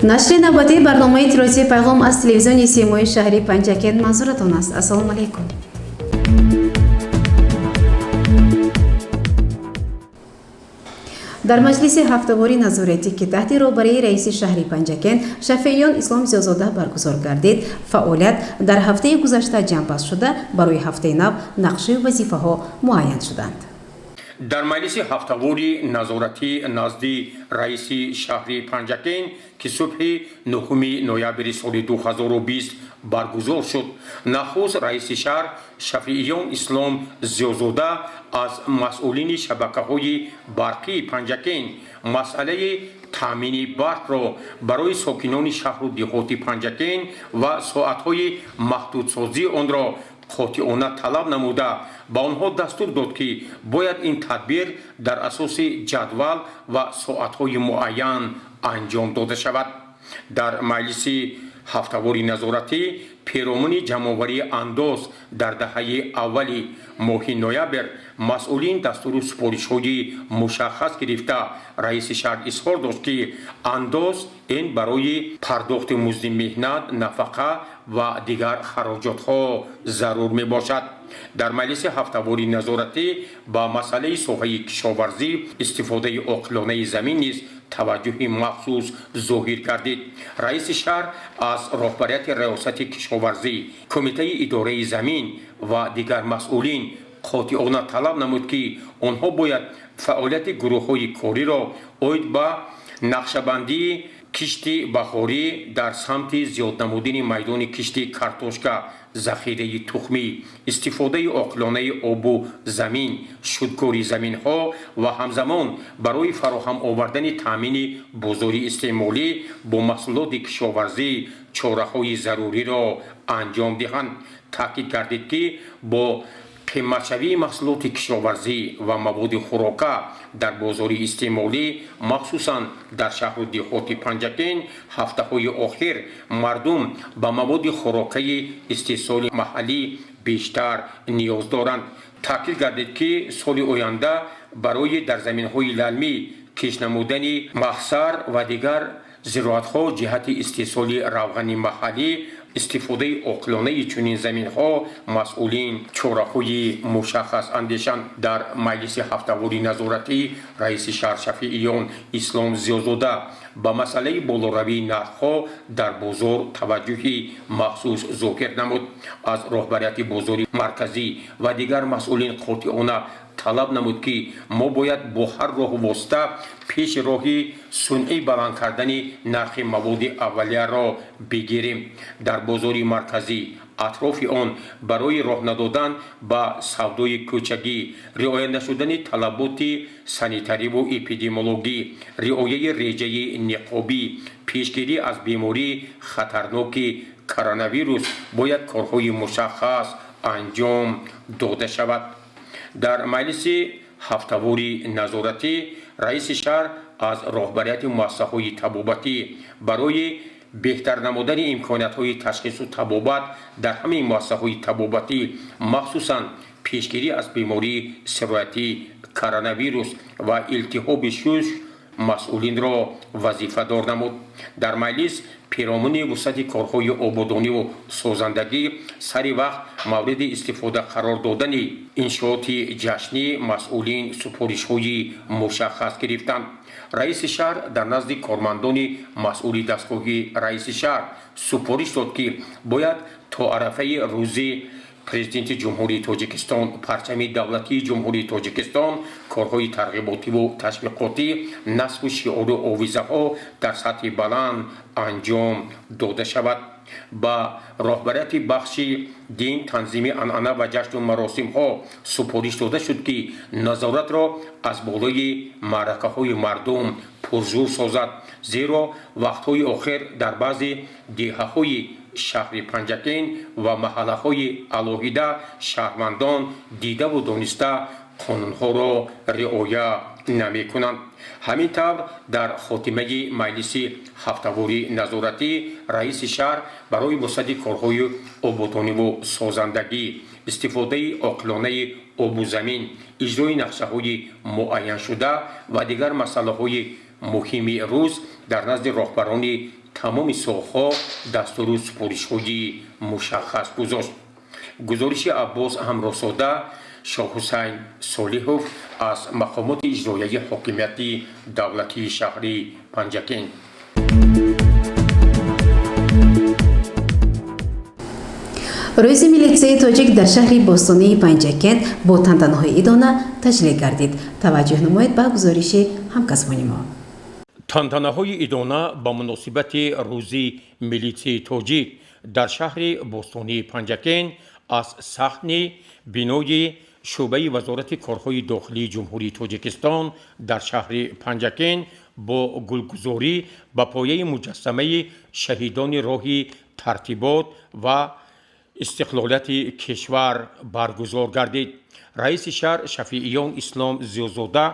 Нашри навбатии барномаи иттилоотии «Пайғом» аз телевизиони Симои шаҳри Панҷакент манзуратон аст. Ассалому алайкум. Дар маҷлиси ҳафтаворӣ назоратӣ, ки таҳти роҳбарии раиси шаҳри Панҷакент Шафеиён Ислом Зиёзода баргузор гардид, фаъолият дар ҳафтаи гузашта ҷамъбаст шуда, барои ҳафтаи нав нақшию вазифаҳо муайян шуданд. Дар маҷлиси ҳафтавори назоратӣ назди раиси шаҳри Панҷакент, ки субҳи 9 ноябри соли 2020 баргузор шуд, нахуст раиси шаҳр Шафииён Ислом Зиёзода аз масъулини шабакаҳои барқии Панҷакент масъалаи таъмини барқро барои сокинони шаҳру деҳоти Панҷакент ва соатҳои маҳдудсозии онро қотиона талаб намуда, ба онҳо дастур дод, ки бояд ин тадбир дар асоси ҷадвал ва соатҳои муайян анҷом дода шавад. Дар маҷлиси ҳафтавори назоратӣ перомуни ҷамъоварии андоз дар даҳаи аввали моҳи ноябр масъулин дастуру супоришҳои мушаххас гирифта, раиси шаҳр изҳор дошт, ки андоз ин барои пардохти музди меҳнат, нафақа ва дигар хароҷотҳо зарур мебошад. Дар маҷлиси ҳафтавории назоратӣ ба масъалаи соҳаи кишоварзӣ, истифодаи оқилонаи замин низ таваҷҷӯҳи махсус зоҳир гардид. Раиси шаҳр аз роҳбарияти раёсати кишоварзӣ, кумитаи идораи замин ва дигар масъулин қотиона талаб намуд, ки онҳо бояд фаъолияти гурӯҳҳои кориро оид ба нақшабандии кишти баҳорӣ дар самти зиёд намудани майдони кишти картошка, захираи тухмӣ, истифодаи оқилонаи обу замин, шудгори заминҳо ва ҳамзамон барои фароҳам овардани таъмини бозори истеъмолӣ бо маҳсулоти кишоварзӣ чораҳои заруриро анҷом диҳанд. Таъкид гардид, ки бо қиматшавии маҳсулоти кишоварзӣ ва маводи хӯрока дар бозори истеъмолӣ, махсусан дар шаҳру деҳоти Панҷакент, ҳафтаҳои охир мардум ба маводи хӯрокаи истеҳсоли маҳаллӣ бештар ниёз доранд. Таъкид гардид, ки соли оянда барои дар заминҳои лалмӣ кишт намудани маҳсар ва дигар зироатҳо ҷиҳати истеҳсоли равғани маҳаллӣ, истифодаи оқилонаи чунин заминҳо масъулин чораҳои мушаххас андешанд. Дар маҷлиси ҳафтавори назоратӣ раиси шаҳр Шафииён Ислом Зиёзода ба масъалаи болоравии нархҳо дар бозор таваҷҷӯҳи махсус зоҳир намуд. Аз роҳбарияти бозори марказӣ ва дигар масъулин қотиона талаб намуд, ки мо бояд бо ҳар роҳу восита пеши роҳи сунъӣ баланд кардани нархи маводи аввалияро бигирем. Дар бозори марказӣ, атрофи он барои роҳ надодан ба савдои кӯчагӣ, риоя нашудани талаботи санитариву эпидемиологӣ, риояи реҷаи ниқобӣ, пешгирӣ аз бемории хатарноки коронавирус бояд корҳои мушаххас анҷом дода шавад. Дар маҷлиси ҳафтавори назоратӣ раиси шаҳр аз роҳбарияти муассисаҳои табобатӣ барои беҳтар намудани имкониятҳои ташхису табобат дар ҳамаи муассисаҳои табобатӣ, махсусан пешгирӣ аз бемории сироятии коронавирус ва илтиҳоби шуш масъулинро вазифадор намуд. Дар маҷлис перомуни вусъати корҳои ободониву созандагӣ, сари вақт мавриди истифода қарор додани иншооти ҷашнӣ масъулин супоришҳои мушаххас гирифтанд. Раиси шаҳр дар назди кормандони масъули дастгоҳи раиси шаҳр супориш дод, ки бояд то арафаи рӯзи Президенти Ҷумҳурии Тоҷикистон, парчами давлатии Ҷумҳурии Тоҷикистон корҳои тарғиботиву ташвиқотӣ, насбу шиору овизаҳо дар сатҳи баланд анҷом дода шавад. Ба роҳбарияти бахши дин, танзими анъана ва ҷашну маросимҳо супориш дода шуд, ки назоратро аз болои маъракаҳои мардум пурзур созад, зеро вақтҳои охир дар баъзе деҳаҳои шаҳри Панҷакент ва маҳаллаҳои алоҳида шаҳрвандон дидаву дониста Қонунҳоро риоя намекунанд. Ҳамин тавр, дар хотимаи маҷлиси ҳафтаворӣ назоратӣ раиси шаҳр барои вусъати корҳои ободониву созандагӣ, истифодаи оқилонаи обу замин, иҷрои нақшаҳои муайяншуда ва дигар масъалаҳои муҳими рӯз дар назди роҳбарони тамоми соҳаҳо дастуру супоришҳои мушаххас гузошт. Гузориши Аббос Ҳамроҳзода, Шоҳҳусайн Солиҳов аз мақомоти иҷроияи ҳокимияти давлатии шаҳри Панҷакент. Рӯзи милитсияи тоҷик дар шаҳри бостонии Панҷакент бо тантанаҳои идона таҷлил гардид. Таваҷҷӯҳ намоед ба гузориши ҳамкасбони мо. Тантанаҳои идона ба муносибати Рӯзи милитсияи тоҷик дар шаҳри бостонии Панҷакент аз саҳни бинои шӯъбаи Вазорати корҳои дохилии Ҷумҳурии Тоҷикистон дар шаҳри Панҷакент бо гулгузорӣ ба пояи муҷассамаи шаҳидони роҳи тартибот ва истиқлолияти кишвар баргузор гардид. Раиси шаҳр Шафииён Ислом Зиёзода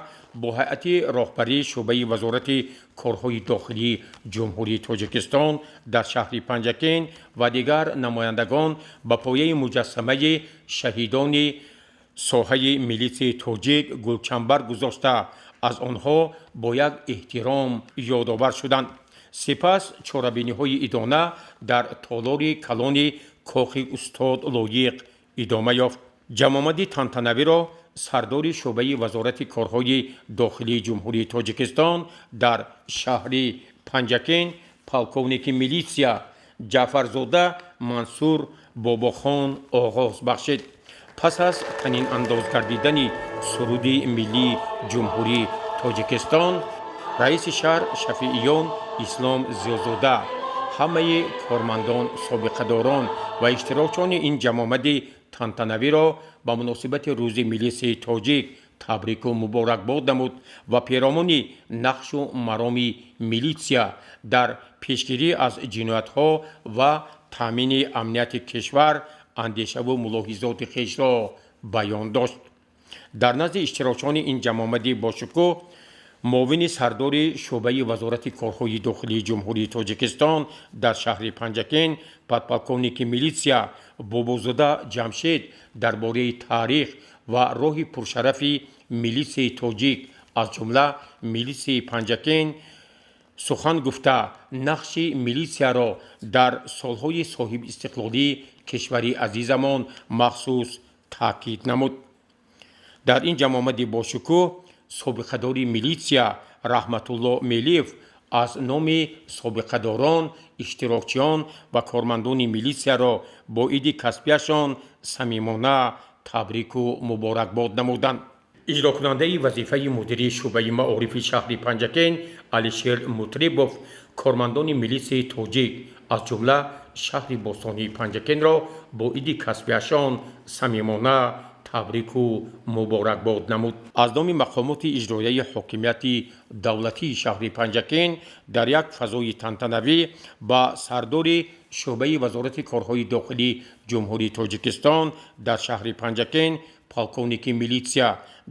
бо ҳайати роҳбарии шӯъбаи Вазорати корҳои дохилии Ҷумҳурии Тоҷикистон дар шаҳри Панҷакент ва дигар намояндагон ба пояи муҷассамаи шаҳидони соҳаи милитсияи тоҷик гулчамбар гузошта, аз онҳо бо як эҳтиром ёдовар шуданд. Сипас чорабиниҳои идона дар толори калони кохи устод Лоиқ идома ёфт. Ҷамъомади тантанавиро сардори шӯъбаи Вазорати корҳои дохилии Ҷумҳурии Тоҷикистон дар шаҳри Панҷакент, полковники милитсия Ҷаъфарзода Мансур Бобохон оғоз бахшид. Пас аз танинандоз гардидани суруди миллии Ҷумҳурии Тоҷикистон, раиси шаҳр Шафииён Ислом Зиёзода ҳамаи кормандон, собиқадорон ва иштирокчиёни ин ҷамъомади тантанавиро ба муносибати Рӯзи милитсияи тоҷик табрику муборакбод намуд ва перомони нақшу мароми милитсия дар пешгирӣ аз ҷиноятҳо ва таъмини амнияти кишвар андешаву мулоҳизоти хешро баён дошт. Дар назди иштирокчиёни ин ҷамъомади бошукӯҳ муовини сардори шӯъбаи Вазорати корҳои дохилии Ҷумҳурии Тоҷикистон дар шаҳри Панҷакент, подполковники милитсия Бобозода Ҷамшед дар бораи таърих ва роҳи пуршарафи милитсияи тоҷик, аз ҷумла милитсияи Панҷакент сухан гуфта, нақши милитсияро дар солҳои соҳибистиқлолии кишвари азизамон махсус таъкид намуд. Дар ин ҷамъомади бошукӯҳ собиқадори милитсия Раҳматулло Мелиев аз номи собиқадорон, иштирокчиён ва кормандони милитсияро бо иди касбияшон самимона табрику муборакбод намуданд. Иҷрокунандаи вазифаи мудири шӯъбаи маорифи шаҳри Панҷакент Алишер Мутрибов кормандони милитсияи тоҷик, аз ҷумла шаҳри бостонии Панҷакентро бо иди касбияшон самимона табрику муборакбод намуд. Аз номи мақомоти иҷроияи ҳокимияти давлатии шаҳри Панҷакент дар як фазои тантанавӣ ба сардори шӯъбаи Вазорати корҳои дохилии Ҷумҳурии Тоҷикистон дар шаҳри Панҷакент, полковники милитсия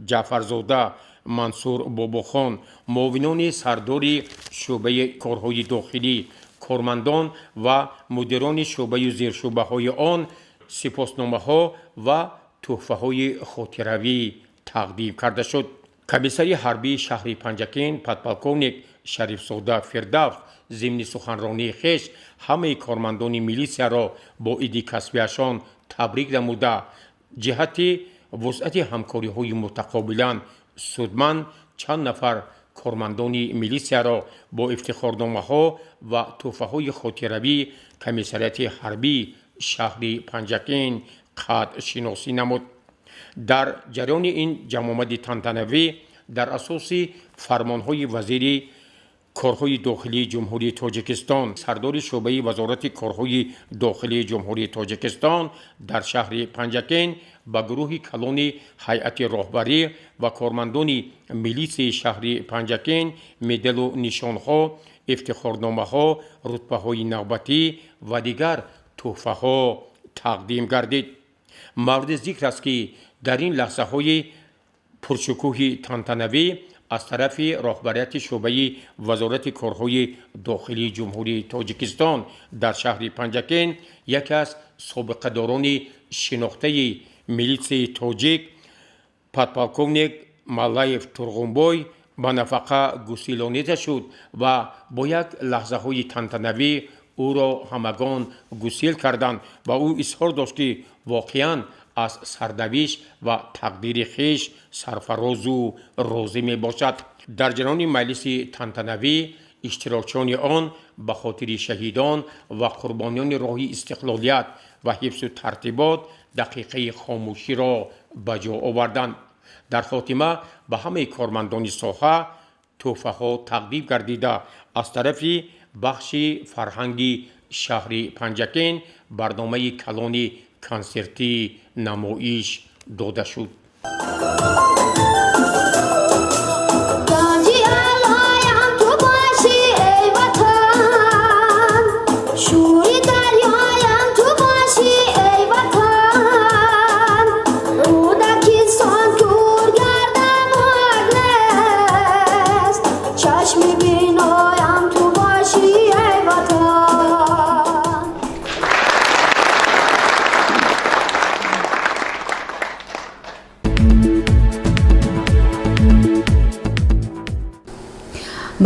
Ҷаъфарзода Мансур Бобохон, муовинони сардори шӯъбаи корҳои дохилӣ, кормандон ва мудирони шӯъбаю зершӯъбаҳои он сипосномаҳо ва тӯҳфаҳои хотиравӣ тақдим карда шуд. Комиссари ҳарбии шаҳри Панҷакент подполковник Шарифзода Фирдавс зимни суханронии хеш ҳамаи кормандони милитсияро бо иди касбияшон табрик намуда, ҷиҳати вусъати ҳамкориҳои мутақобилан судманд чанд нафар кормандони милитсияро бо ифтихорномаҳо ва тӯҳфаҳои хотиравӣ комиссариати ҳарбии шаҳри Панҷакент қадршиносӣ намуд. Дар ҷараёни ин ҷамъомади тантанавӣ дар асоси фармонҳои вазири корҳои дохилии Ҷумҳурии Тоҷикистон сардори шӯъбаи Вазорати корҳои дохилии Ҷумҳурии Тоҷикистон дар шаҳри Панҷакент ба гурӯҳи калони ҳайати роҳбарӣ ва кормандони милитсияи шаҳри Панҷакент медалу нишонҳо, ифтихорномаҳо, рутбаҳои навбатӣ ва дигар тӯҳфаҳо тақдим гардид. Мавриди зикр аст, ки дар ин лаҳзаҳои Пуршукӯҳи тантанавӣ аз тарафи роҳбарияти шӯъбаи Вазорати корҳои дохилии Ҷумҳурии Тоҷикистон дар шаҳри Панҷакент яке аз собиқадорони шинохтаи милитсияи тоҷик, подполковник Маллаев Турғунбой, ба нафақа гусилонида шуд ва бо як лаҳзаҳои тантанавӣ ӯро ҳамагон гусил карданд ва ӯ изҳор дошт, ки воқеан аз сарнавишт ва тақдири хеш сарфарозу розӣ мебошад. Дар ҷараёни маҷлиси тантанавӣ иштирокчиёни он ба хотири шаҳидон ва қурбониёни роҳи истиқлолият ва ҳифзу тартибот дақиқаи хомӯширо ба ҷо оварданд. Дар хотима ба ҳамаи кормандони соҳа тӯҳфаҳо тақдим гардида, аз тарафи бахши фарҳанги шаҳри Панҷакент барномаи калони консертӣ намоиш дода шуд. Ганҷи алоям ту бошӣ, эй Ватан, шӯри дарёям ту бошӣ, эй Ватан. Рӯдакисон кӯр гардам ҳақ нест, чашми биноям ту бошӣ, эй Ватан.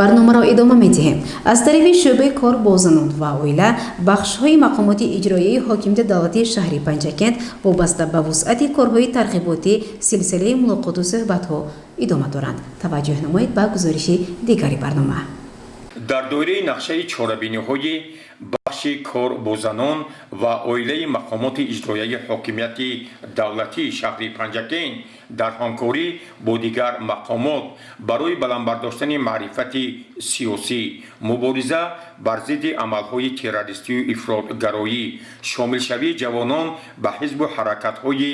Барномаро идома медиҳем. Аз тарафи шӯъбаи кор бо занон ва оила, бахшҳои мақомоти иҷроияи ҳокимияти давлатии шаҳри Панҷакент вобаста ба вусъати корҳои тарғиботӣ силсилаи мулоқоту суҳбатҳо идома доранд. Таваҷҷӯҳ намоед ба гузориши дигари барнома. Дар доираи нақшаи чорабиниҳои бахши кор бо занон ва оилаи мақомоти иҷроияи ҳокимияти давлатии шаҳри Панҷакент дар ҳамкорӣ бо дигар мақомот барои баланд бардоштани маърифати сиёсӣ, мубориза бар зидди амалҳои террористию ифротгароӣ, шомилшавии ҷавонон ба ҳизбу ҳаракатҳои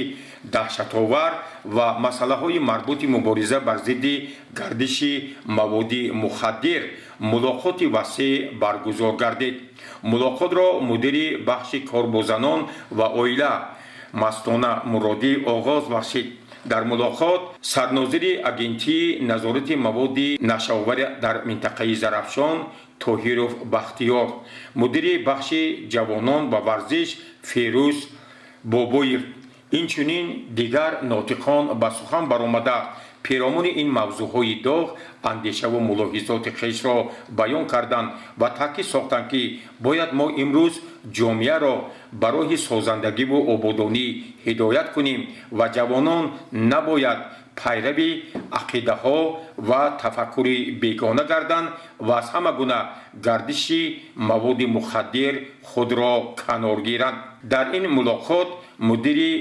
даҳшатовар ва масъалаҳои марбути мубориза бар зидди гардиши маводи мухаддир мулоқоти васеъ баргузор гардид. Мулоқотро мудири бахши кор бо занон ва оила Мастона Муродӣ оғоз бахшид. Дар мулоқот сарнозири Агентии назорати маводи нашъаовар дар минтақаи Зарафшон Тоҳиров Бахтиёр, мудири бахши ҷавонон ва варзиш Ферӯз Бобоев, инчунин дигар нотиқон ба сухан баромада, перомуни ин мавзӯъҳои доғ андешаву мулоҳизоти хешро баён карданд ва таъкид сохтанд, ки бояд мо имрӯз ҷомеаро ба роҳи созандагиву ободонӣ ҳидоят кунем ва ҷавонон набояд пайрави ақидаҳо ва тафаккури бегона гарданд ва аз ҳама гуна гардиши маводи мухаддир худро канор гиранд. Дар ин мулоқот мудири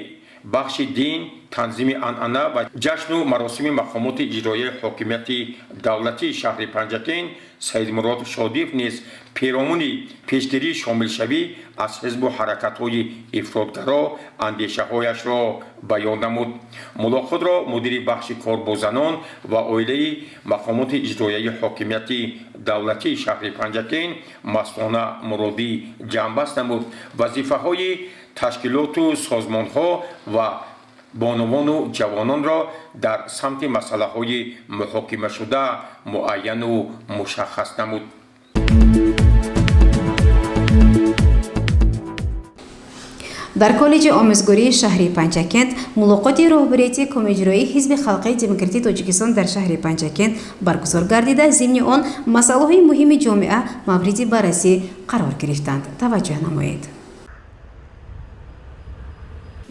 бахши дин, танзими анъана ва ҷашну маросими мақомоти иҷроияи ҳокимияти давлатии шаҳри Панҷакент Саидмурод Шодиев низ перомуни пешгирии шомилшавӣ аз ҳизбу ҳаракатҳои ифротгаро андешаҳояшро баён намуд. Мулоқотро мудири бахши кор бо занон ва оилаи мақомоти иҷроияи ҳокимияти давлатии шаҳри Панҷакент Мастона Муродӣ ҷамъбаст намуд. Вазифаҳои ташкилоту созмонҳо ва бонувону ҷавононро дар самти масъалаҳои муҳокимашуда муайяну мушаххас намуд. Дар коллеҷи омӯзгории шаҳри Панҷакент мулоқоти роҳбарияти Комиҷроии Ҳизби халқии демократии Тоҷикистон дар шаҳри Панҷакент баргузор гардида, зимни он масъалаҳои муҳими ҷомеа мавриди баррасӣ қарор гирифтанд. Таваҷҷӯҳ намоед.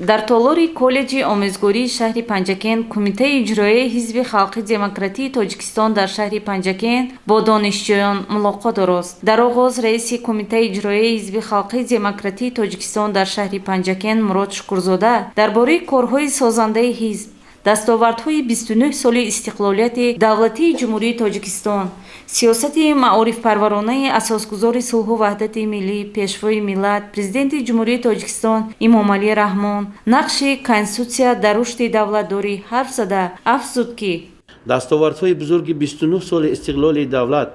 Дар толори коллеҷи омӯзгории шаҳри Панҷакент Кумитаи иҷроияи Ҳизби халқи демократии Тоҷикистон дар шаҳри Панҷакент бо донишҷӯён мулоқот орост. Дар оғоз раиси Кумитаи иҷроияи Ҳизби халқи демократии Тоҷикистон дар шаҳри Панҷакент Мурод Шукурзода дар бораи корҳои созандаи ҳизб, дастовардҳои 29 соли истиқлолияти давлатии Ҷумҳурии Тоҷикистон, сиёсати маорифпарваронаи асосгузори сулҳу ваҳдати миллӣ, Пешвои миллат, Президенти Ҷумҳурии Тоҷикистон Имомалӣ Раҳмон, нақши Конститутсия дар рушди давлатдорӣ ҳарф зада, афзуд, ки дастовардҳои бузурги 29 соли истиқлоли давлат,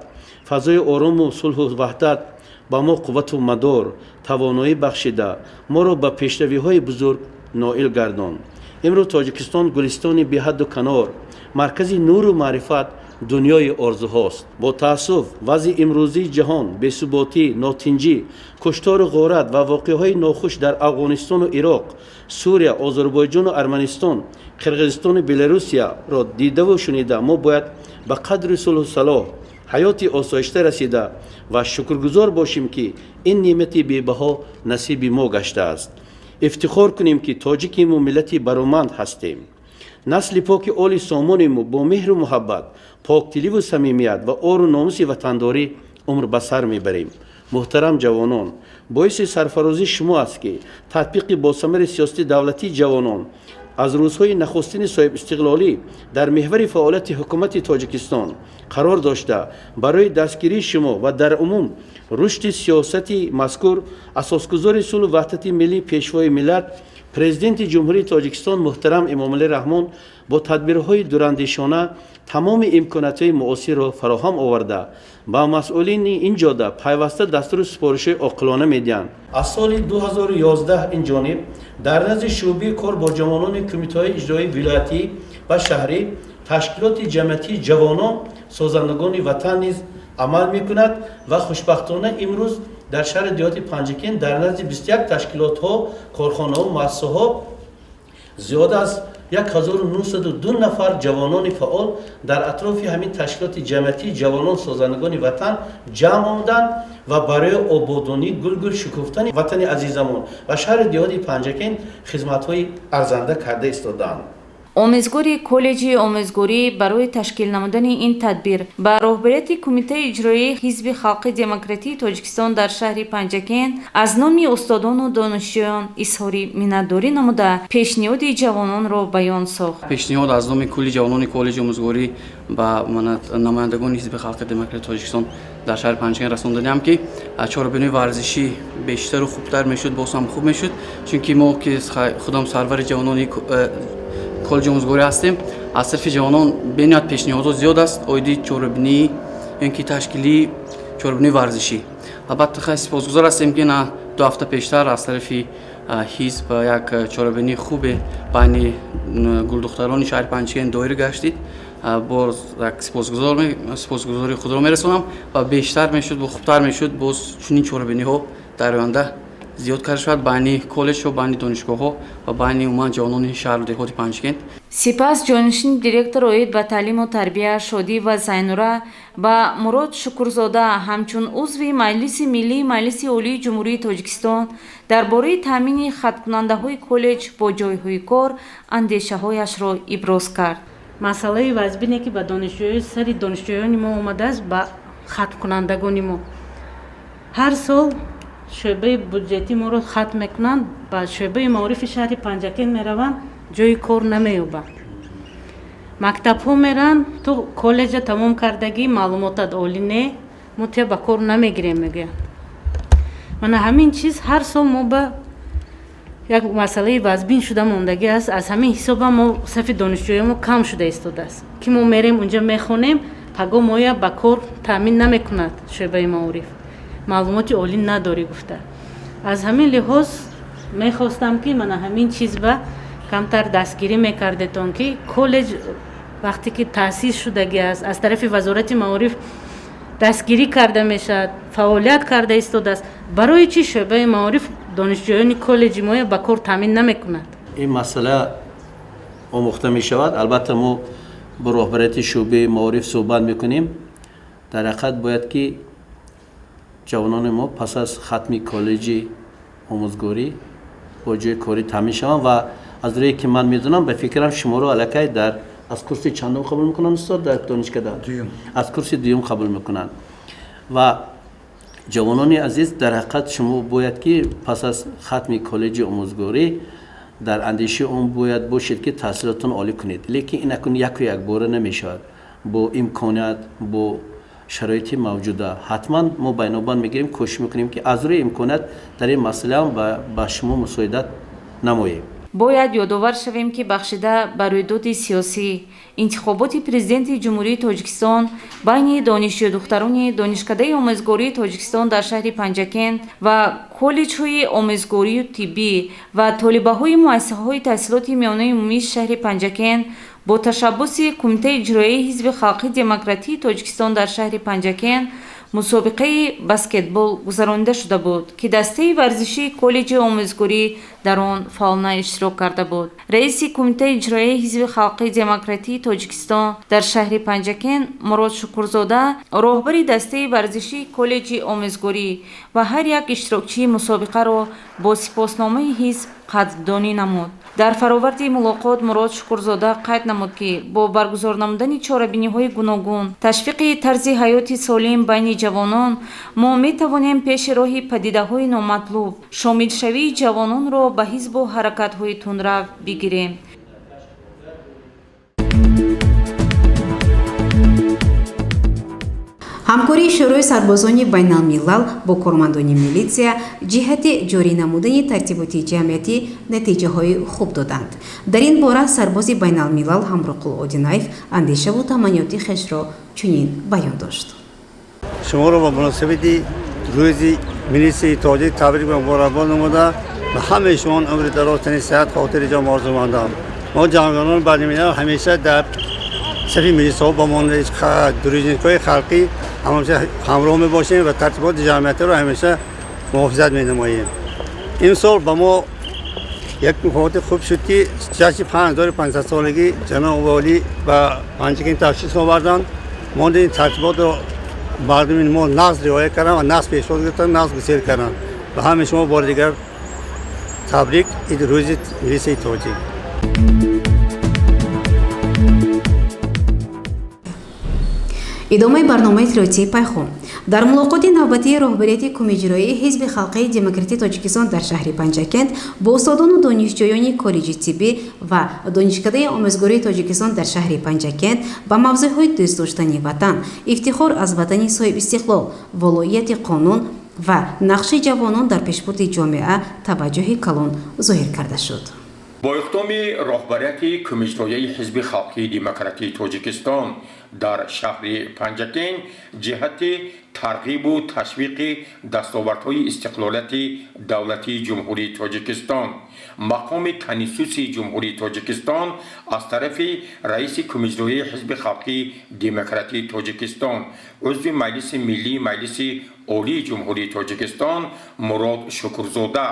фазои орому сулҳу ваҳдат ба мо қуввату мадор, тавоноӣ бахшида, моро ба пешравиҳои бузург ноил гардонд. Имрӯз Тоҷикистон гулистони беҳадду канор, Маркази нуру маърифат, дунёи орзуҳост. Бо таассуф, вазъи имрӯзии ҷаҳон, бесуботӣ, нотинҷӣ, куштору ғорат ва воқеаҳои нохуш дар Афғонистону Ироқ, Сурия, Озарбойҷону Арманистон, Қирғизистону Беларусияро дидаву шунида, мо бояд ба қадри сулҳу салоҳ, ҳаёти осоишта расида ва шукргузор бошем, ки ин неъмати бебаҳо насиби мо гаштааст. Ифтихор кунем, ки тоҷикиму миллати бароманд ҳастем. Насли поки Оли Сомониму бо меҳру муҳаббат, поктиливу самимият ва ору номуси ватандорӣ умр ба сар мебарем. Муҳтарам ҷавонон, боиси сарфарозии шумо аст, ки татбиқи босамари сиёсати давлатии ҷавонон аз рӯзҳои нахустини соҳибистиқлолӣ дар меҳвари фаъолияти Ҳукумати Тоҷикистон қарор дошта, барои дастгирии шумо ва дар умум рушди сиёсати мазкур Асосгузори сулҳу ваҳдати миллӣ, Пешвои миллат, Президенти Ҷумҳурии Тоҷикистон муҳтарам Эмомалӣ Раҳмон бо тадбирҳои дурандешона тамоми имкониятҳои муосирро фароҳам оварда, ба масъулини ин ҷода пайваста дастуру супоришҳои оқилона медиҳанд. Аз соли 2011 ин ҷониб дар назди шӯъбаи кор бо ҷавонони кумитаҳои иҷроии вилоятӣ ва шаҳрӣ ташкилоти ҷамъиятии ҷавонон созандагони ватан низ амал мекунад ва хушбахтона имрӯз дар шаҳри деҳоти Панҷакент дар назди 21 ташкилотҳо, корхонаҳо, муассисаҳо зиёда аз 1902 нафар ҷавонони фаъол дар атрофи ҳамин ташкилоти ҷамъиятии ҷавонон созандагони ватан ҷамъ омаданд ва барои ободонӣ, гулгул шукуфтани ватани азизамон ва шаҳри деҳоти Панҷакент хизматҳои арзанда карда истодаанд. Омӯзгори коллеҷи омӯзгорӣ барои ташкил намудани ин тадбир ба роҳбарияти Кумитаи иҷроияи Ҳизби халқи демократии Тоҷикистон дар шаҳри Панҷакент аз номи устодону донишҷӯён изҳори миннатдорӣ намуда, пешниҳоди ҷавононро баён сохт. Пешниҳод аз номи кулли ҷавонони коллеҷи омӯзгорӣ ба намояндагони Ҳизби халқи демократии Тоҷикистон дар шаҳри Панҷакент расондадиам, ки чорабинои варзишӣ бештару хубтар мешуд, боз ҳам хуб мешуд, чунки мо, ки худам сарвари ҷавонони коллеҷи омӯзгорӣ ҳастем, аз тарафи ҷавонон бениҳоят пешниҳодот зиёд аст оиди чорабинӣ ё ки ташкили чорабинои варзишӣ. Албатта, хеле сипосгузор ҳастем, ки на 2 ҳафта пештар аз тарафи ҳизб як чорабинии хубе байни гулдухтарони шаҳри Панҷакент доир гаштид. Боз як сипосгузории худро мерасонам ва бештар мешуд, хубтар мешуд, боз чунин чорабиниҳо дар оянда зиёд карда шавад байни коллеҷҳо, байни донишгоҳҳо ва байни умуман ҷавонони шаҳру деҳоти Панҷакент. Сипас ҷонишини директор оид ба таълиму тарбия Шодиева Зайнура ба Мурод Шукурзода ҳамчун узви Маҷлиси Миллии Маҷлиси Олии Ҷумҳурии Тоҷикистон дар бораи таъмини хатмкунандаҳои коллеҷ бо ҷойҳои кор андешаҳояшро иброз кард. Масъалаи вазбине, ки ба донишҷӯи сари донишҷӯёни мо омадааст, ба хатмкунандагони мо, ҳар сол шӯъбаи буҷетӣ моро хатм мекунанд, ба шӯъбаи маорифи шаҳри Панҷакент мераванд, ҷои кор намеёбанд. Мактабҳо меранд, ту коллеҷа тамом кардагӣ, маълумотат олӣ не, мо туя ба кор намегирем, мегӯянд. Мана ҳамин чиз ҳар сол мо ба як масъалаи вазбин шуда мондагӣ аст. Аз ҳамин ҳисоба мо сафи донишҷӯён мо кам шуда истодааст, ки мо мерем унҷа мехонем, паго моя ба кор таъмин намекунад шӯъбаи маориф, маълумоти олӣ надорӣ гуфта. Аз ҳамин лиҳоз мехостам, ки мана ҳамин чиз ба камтар дастгирӣ мекардетон, ки коллеҷ вақте ки таъсис шудагӣ аст, аз тарафи Вазорати маориф дастгирӣ карда мешавад, фаъолият карда истодааст, барои чӣ шӯъбаи маориф донишҷӯёни коллеҷи моя ба кор таъмин намекунад? Ин масъала омӯхта мешавад. Албатта, мо бо роҳбарияти шӯъбаи маориф суҳбат мекунем. Дар ҳақиқат, бояд ки ҷавонони мо пас аз хатми коллеҷи омӯзгорӣ бо ҷои корӣ таъмин шаванд. Ва аз рӯе ки ман медонам, ба фикрам, шуморо аллакай дар аз курси чандум қабул мекунанд, устод, дар донишкада? Аз курси дуюм қабул мекунанд. Ва ҷавонони азиз, дар ҳақиқат, шумо бояд ки пас аз хатми коллеҷи омӯзгорӣ дар андешаи он бояд бошед, ки таҳсилотон олӣ кунед. Лекин ин акун яку якбора намешавад. Бо имконият, бо шароити мавҷуда ҳатман мо байнобайн мегирем, кӯшиш мекунем, ки аз рӯи имконият дар ин масъалаам ба шумо мусоидат намоем. Бояд ёдовар шавем, ки бахшида ба рӯйдоди сиёсӣ, интихоботи Президенти Ҷумҳурии Тоҷикистон, байни донишҷӯдухтарони Донишкадаи омӯзгории Тоҷикистон дар шаҳри Панҷакент ва коллеҷҳои омӯзгорию тиббӣ ва толибаҳои муассисаҳои таҳсилоти миёнаи умумии шаҳри Панҷакент Бо ташаббуси Кумитаи иҷроияи Ҳизби халқии демократии Тоҷикистон дар шаҳри Панҷакент мусобиқаи баскетбол гузаронида шуда буд, ки дастаи варзишии коллеҷи омӯзгорӣ дар он фаъолона иштирок карда буд. Раиси Кумитаи иҷроияи Ҳизби халқии демократии Тоҷикистон дар шаҳри Панҷакент Мурод Шукурзода роҳбари дастаи варзишии коллеҷи омӯзгорӣ ва ҳар як иштирокчии мусобиқаро бо сипосномаи ҳизб қадрдонӣ намуд. Дар фароварди мулоқот Мурод Шукурзода қайд намуд, ки бо баргузор намудани чорабиниҳои гуногун, ташвиқи тарзи ҳаёти солим байни ҷавонон мо метавонем пеши роҳи падидаҳои номатлуб, шомилшавии ҷавононро ба ҳизбу ҳаракатҳои тундрав бигирем. Ҳамкории Шӯрои сарбозони байналмилал бо кормандони милитсия ҷиҳати ҷорӣ намудани тартиботи ҷамъиятӣ натиҷаҳои хуб доданд. Дар ин бора сарбози байналмилал Ҳамроқул Одинаев андешаву таманниёти хешро чунин баён дошт. Шуморо ба муносибати рӯзи милитсияи тоҷик табрик муборакбод намуда, ба ҳамаи шумо умри дароз, тани сиҳат, хотири ҷом орзумандам. Мо ҷангонони байналмилал ҳамеша дар сафи милисаҳо ба монанди дружинникҳои халқӣ ҳамеша ҳамроҳ мебошем ва тартиботи ҷамъиятиро ҳамеша муҳофизат менамоем. Имсол ба мо як мукофоти хуб шуд, ки ҷашни 5500-солагӣ ҷаноби олӣ ба Панҷакент ташриф оварданд. Мо ин тартиботро мардуми мо нағз риоя карданд ва нағз пешвоз гирифтанд, нағз гусел карданд. Ба ҳамаи шумо бори дигар табрик рӯзи милисияи тоҷик. Идомаи барномаи иттилоотии Пайхом. Дар мулоқоти навбатии роҳбарияти Кумиҷроии Ҳизби халқии демократии Тоҷикистон дар шаҳри Панҷакент бо устодону донишҷӯёни коллеҷи тиббӣ ва Донишкадаи омӯзгории Тоҷикистон дар шаҳри Панҷакент ба мавзӯъҳои дӯст доштани ватан, ифтихор аз ватани соҳибистиқлол, волоияти қонун ва нақши ҷавонон дар пешбурди ҷомеа таваҷҷӯҳи калон зоҳир карда шуд. Бо иқдоми роҳбарияти Кумиҷроияи Ҳизби халқии демократии Тоҷикистон дар шаҳри Панҷакент ҷиҳати тарғибу ташвиқи дастовардҳои истиқлолияти давлатии Ҷумҳурии Тоҷикистон, мақоми Конститутсияи Ҷумҳурии Тоҷикистон аз тарафи раиси Кумиҷроияи Ҳизби халқии демократии Тоҷикистон, узви Маҷлиси Миллии Маҷлиси Олии Ҷумҳурии Тоҷикистон Мурод Шукурзода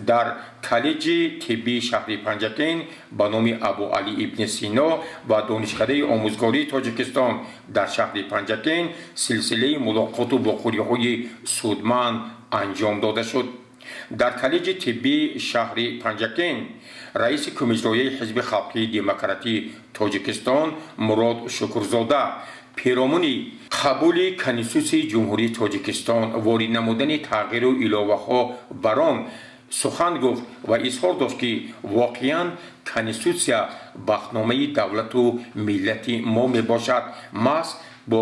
дар коллеҷи тиббии шаҳри Панҷакент ба номи Абуалӣ ибни Сино ва Донишкадаи омӯзгории Тоҷикистон дар шаҳри Панҷакент силсилаи мулоқоту вохӯриҳои судманд анҷом дода шуд. Дар коллеҷи тиббии шаҳри Панҷакент раиси Кумиҷроияи Ҳизби халқии демократии Тоҷикистон Мурод Шукурзода перомуни қабули Конститутсияи Ҷумҳурии Тоҷикистон, ворид намудани тағйиру иловаҳо бар он сухан гуфт ва изҳор дошт, ки воқеан Конститутсия бахтномаи давлату миллати мо мебошад. Маҳз бо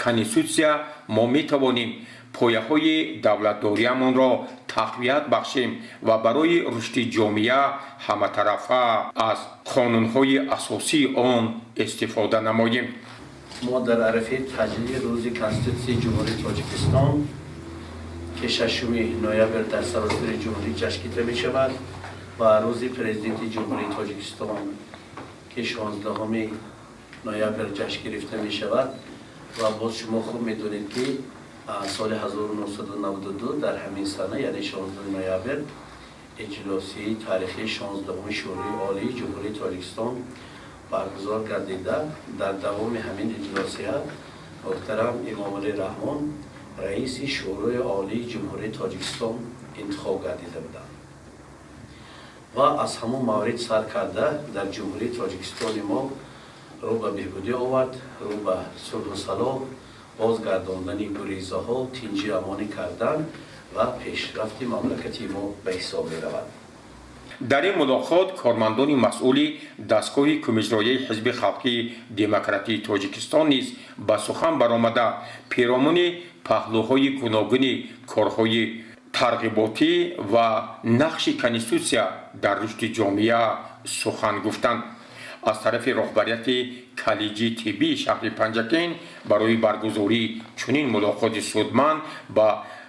Конститутсия мо метавонем пояҳои давлатдориамонро тақвият бахшем ва барои рушди ҷомеа ҳаматарафа аз қонунҳои асосии он истифода намоем. Мо дар арафаи таҷлили рӯзи Конститутсияи Ҷумҳурии Тоҷикистон, ки 6 ноябр дар саросари ҷумҳурӣ ҷашн гирифта мешавад, ва рӯзи Президенти Ҷумҳурии Тоҷикистон, ки 16 ноябр ҷашн гирифта мешавад, ва боз шумо хуб медонед, ки соли 1992 дар ҳамин сана, яъне 16 ноябр, иҷлосияи таърихии 16-уми Шӯрои Олии Ҷумҳурии Тоҷикистон баргузор гардида, дар давоми ҳамин иҷлосия муҳтарам Эмомалӣ Раҳмон раиси Шӯрои Олии Ҷумҳурии Тоҷикистон интихоб гардида буданд ва аз ҳамон маврид сар карда дар Ҷумҳурии Тоҷикистони мо рӯ ба беҳбудӣ овард, рӯ ба сулҳу салоҳ, бозгардондани гурезаҳо, тинҷи амонӣ кардан ва пешрафти мамлакати мо ба ҳисоб меравад. Дар ин мулоқот кормандони масъули дастгоҳи Кумиҷроияи Ҳизби халқии демократии Тоҷикистон низ ба сухан баромада, перомуни паҳлӯҳои гуногуни корҳои тарғиботӣ ва нақши Конститутсия дар рушди ҷомеа сухан гуфтанд. Аз тарафи роҳбарияти коллеҷи тиббии шаҳри Панҷакент барои баргузории чунин мулоқоти судманд ба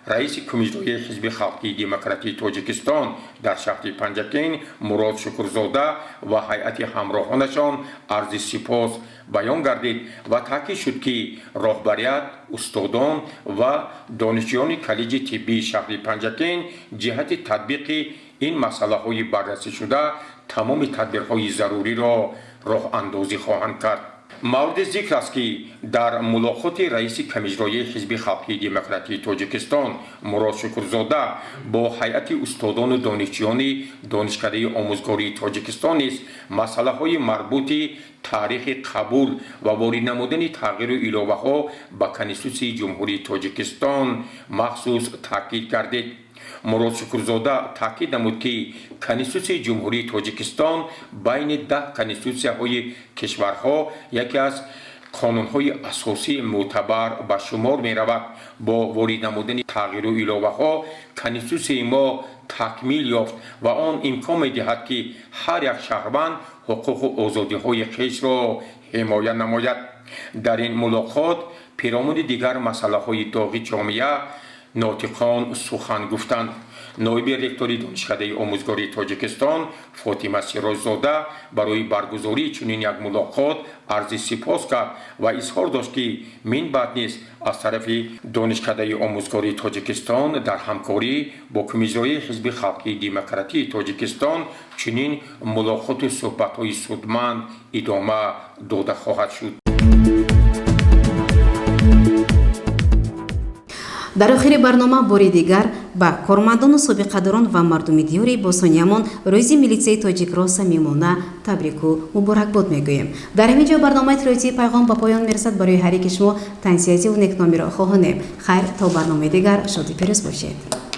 Раиси Кумитаи Ҳизби Халқии Демократии Тоҷикистон дар шаҳри Панҷакент Мурод Шукурзода ва ҳайати ҳамроҳонашон арзи сипос баён гардид ва таъкид шуд, ки роҳбарият, устодон ва донишҷӯёни коллеҷи тиббии шаҳри Панҷакент ҷиҳати татбиқи ин масъалаҳои баррасӣшуда тамоми тадбирҳои заруриро роҳандозӣ хоҳанд кард. Мавриди зикр аст, ки дар мулоқоти раиси Камиҷроии Ҳизби Халқии Демократии Тоҷикистон Мурод Шукурзода бо ҳайати устодону донишҷӯёни Донишкадаи омӯзгории Тоҷикистон низ масъалаҳои марбути таърихи қабул ва ворид намудани тағйиру иловаҳо ба Конститутсияи Ҷумҳурии Тоҷикистон махсус таъкид гардид. Мурод Шукурзода таъкид намуд, ки Конститутсияи Ҷумҳурии Тоҷикистон байни 10 конститутсияҳои кишварҳо яке аз қонунҳои асосии мӯътабар ба шумор меравад. Бо ворид намудани тағйиру иловаҳо конститутсияи мо такмил ёфт ва он имкон медиҳад, ки ҳар як шаҳрванд ҳуқуқу озодиҳои хешро ҳимоя намояд. Дар ин мулоқот пиромуни дигар масъалаҳои доғи ҷомеа нотиқон сухан гуфтанд. Ноиби ректори Донишкадаи омӯзгории Тоҷикистон Фотима Сироҷзода барои баргузории чунин як мулоқот арзи сипос кард ва изҳор дошт, ки минбаъд низ аз тарафи Донишкадаи омӯзгории Тоҷикистон дар ҳамкорӣ бо Кумитаи Ҳизби Халқии Демократии Тоҷикистон чунин мулоқоту суҳбатҳои судманд идома дода хоҳад шуд. Дар охири барнома бори дигар ба кормандону собиқадорон ва мардуми диёри босониямон Рӯзи милитсияи тоҷикро самимона табрику муборакбод мегӯем. Дар ҳамин ҷо барномаи иттилоотии «Пайғом» ба поён мерасад. Барои ҳар яки шумо тансиҳативу некномиро хоҳонем. Хайр, то барномаи дигар шоду пирӯз бошед.